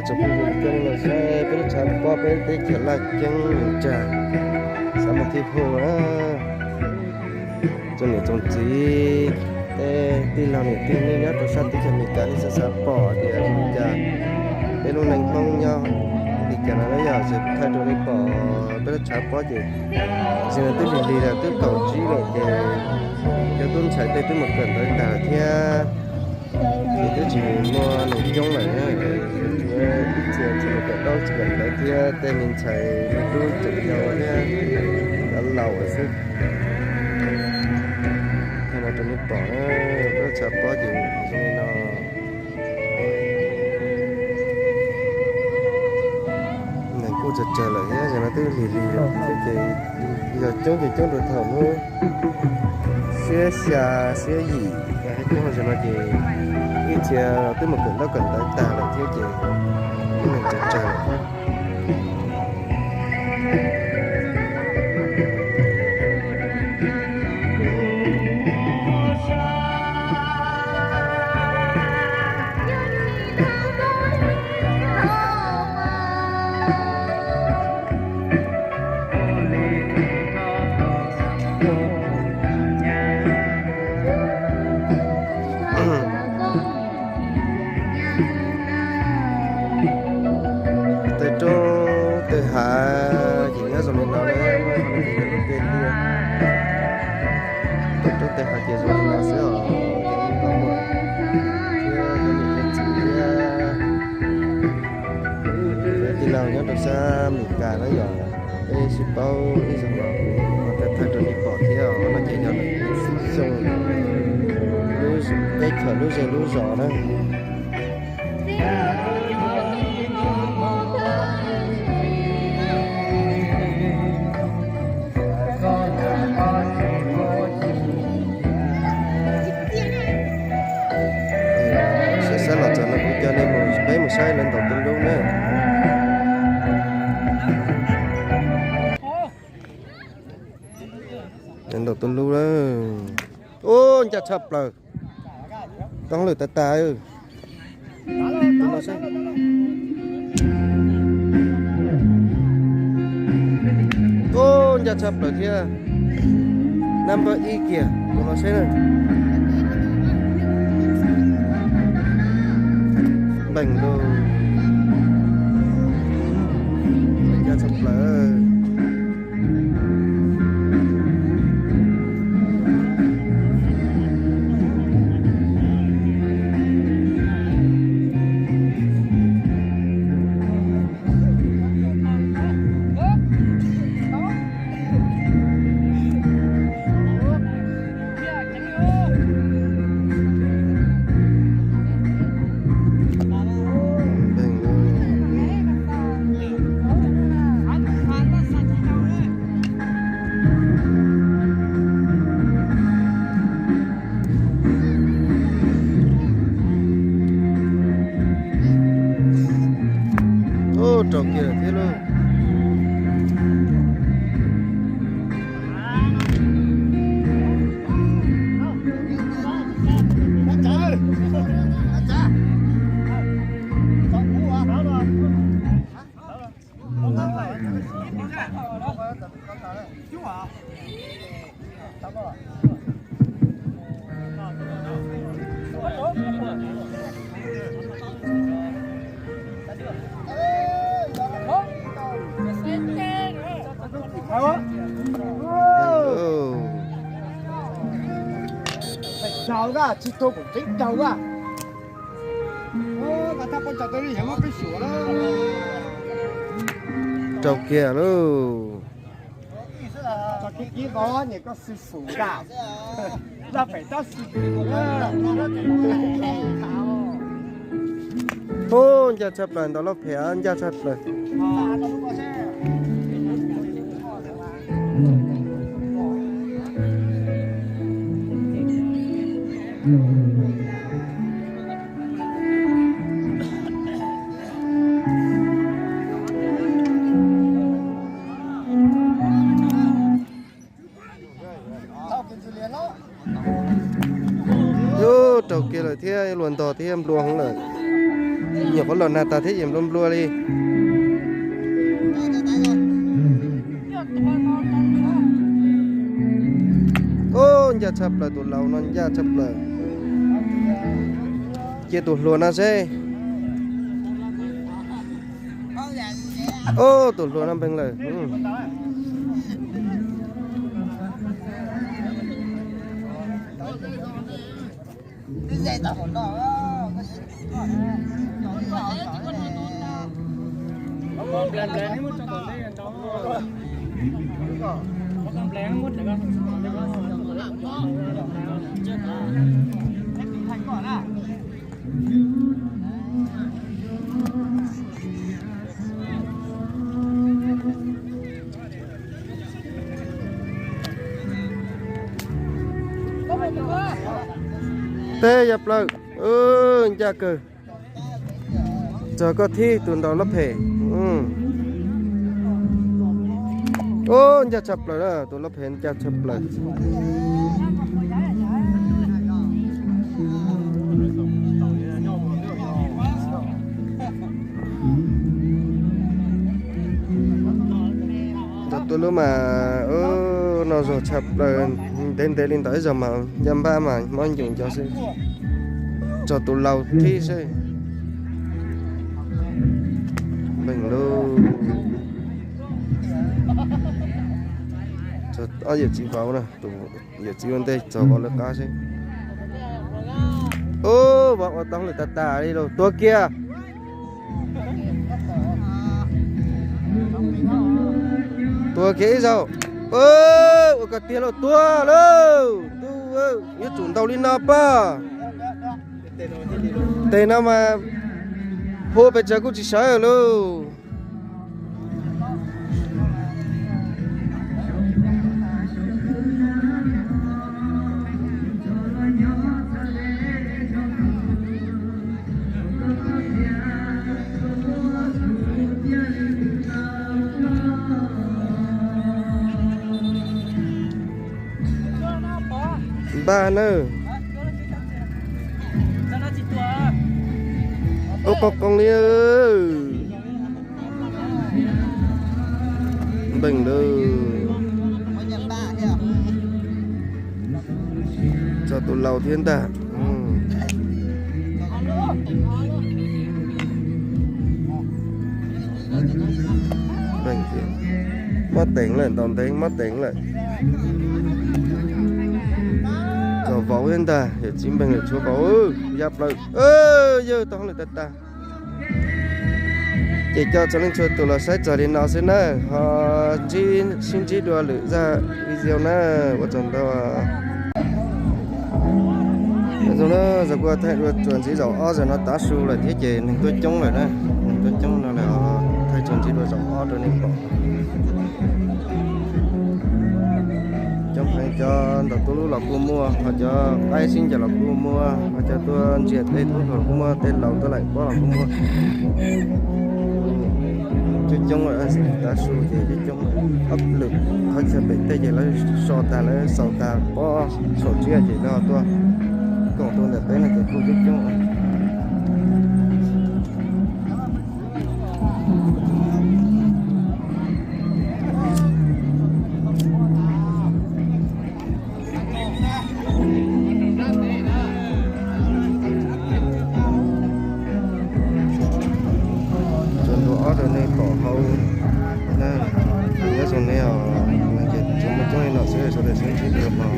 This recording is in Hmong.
Tsoom phooj ywg, coj nej los saib peb lub tshav pob, peb teb chaws laj ceeb nyoog tsag, xav mas thiaj huv na. Tsoom niam tsoom txiv, tej tij laug niam tij neej nyob rau sab teb chaws Amelikas nej xav xav pom tias zoo li cas, peb lub neej Hmoob nyob li cas no na yog, ces thaij rau nej pom peb lub tshav pob ces, tam sim no twb lig lig lawm, twb kaum tsib lawm ces cov tub ntxhais tej twb mus kawm ntawv tag lawm thiab. Ces twb tsis muaj neeg coob lawm, ib txhia tsis mus kawm ntaub tsis kawm ntawv thiab tej me ntxhais me tub tseem yau thiab cov laus lawm xwb. Thaij no rau nej pom na, peb lub tshav pob ces zoo li no. Neeg kuj tsawg tsawg lawm thiab, tam sim no twb lig lig lawm thiab ces yog coob ces coob rau thaum hnub xiab xya xiab yim, coob tam sim no ces ib txhia twb mus kawm ntaub kawm ntawv tag lawm thiab ces lub neej tsawg tsawg lawm thiab. Tej roob tej hav ces nyob zoo li no, tej roob tej hav ces zoo li no xwb os. Cov niam cov txiv thiab cov tij laug nyob rau sab Amelikas na yog, peb sib paub ib zaug los kuv ho thaij rau nej pom thiab os. No ces yog lawv xub xyoo lub teb chaws lub zej lub zos na. Saib saib los txog no kuv coj nej mus, peb mus saib lawv ntaus tus lub na. Lawv ntaus tus lub lawm. Ub, ncaj tshaj plaws. Tau hauj lwm tas tas. Ub, ncaj tshaj plaws thiab. Nab npawb ib kiag, tus no seb na. Npeeg lauj. Ncaj tshaj plaws. Ub, raug kiag lawm thiab lauj. Raug kiag lauj. Ub, ncaj tshaj plaws, ntaus lub phem ncaj tshaj plaws. Ub, raug kiag lawm thiab, luag ntog thiab nplua heev lawm. Nyuam qhuav los nag tag thiab ces nplua nplua li. Ub, ncaj tshaj plaws, tus laus no ncaj tshaj plaws. Cia tus hluas no seb. Ub, tus hluas no npeeg lawm. Teb ya plaws, ncaj kawg. Txog koj thib tus ntaus lab phem. Ub, ncaj tshaj plaws na, tus lab phem ncaj tshaj plaws. Ntaus tus lub mas, ub, no zog tshaj plaws, ntev ntev li ntawd ib zaug mas ncaj npab mas mob ncus nco xwb. Txog tus laus thib seb. Npeeg lauj. Ob yawm txiv vauv na, tus yawm txiv ua ntej txog vauv lawv qab seb. Ub, vauv ua tau hauj lwm tag tas li lauj, tuag kiag. Tuag kiag ib zaug. Ua koj tiag lauj, tuag lauj. Ntuj, yuav tsum ntaus li no pab. Tes no mas hu pes tsawg kuj tsis sawv lauj. Npaj nawb. Ub, qoo qoo li. Npeeg lawm. Txog tus laus thiab ntag. Npeeg tias mob teev lawm, ntaus ntev mob teev lawm. Txog vauv thiab ntag, yawm txiv npeeg lawm tshuav vauv, ya plaws. Yawg tau hauj lwm tag tag. Ces coj txhua leej txhua tus los saib txog li no xwb na, ho sib ntsib dua lwm zaj video na, ua tsaug ntau. Zoo na, kuv thaij dua txuas ntxiv zaum ob, zaum no tav su lawm thiab ces neeg tuaj coob lawm na, neeg tuaj coob no lawm, thaij txuas ntxiv dua zaum ob rau nej pom. Cov pheej cov ntaus tub lub los kuj muaj, ho cov qaib sib ncaws los kuj muaj, ho cov tuaj ntsia tej tub los kuj muaj, tej laus tuaj laim pob los kuj muaj. Coob coob lawm, tav su ces coob coob lawm. Ob lwm qhov chaw pem tej ces lawv so tag, lawv xaus tag pob saum tsiab ces lawv ho tuaj koom tuaj ntawm peb no ces kuj coob coob. Tsuas ntua ob rau nej pom hauv na, nyob zoo nej os, ces tsuas muaj coob li no xwb, sawv daws sib ntsib dua hmo.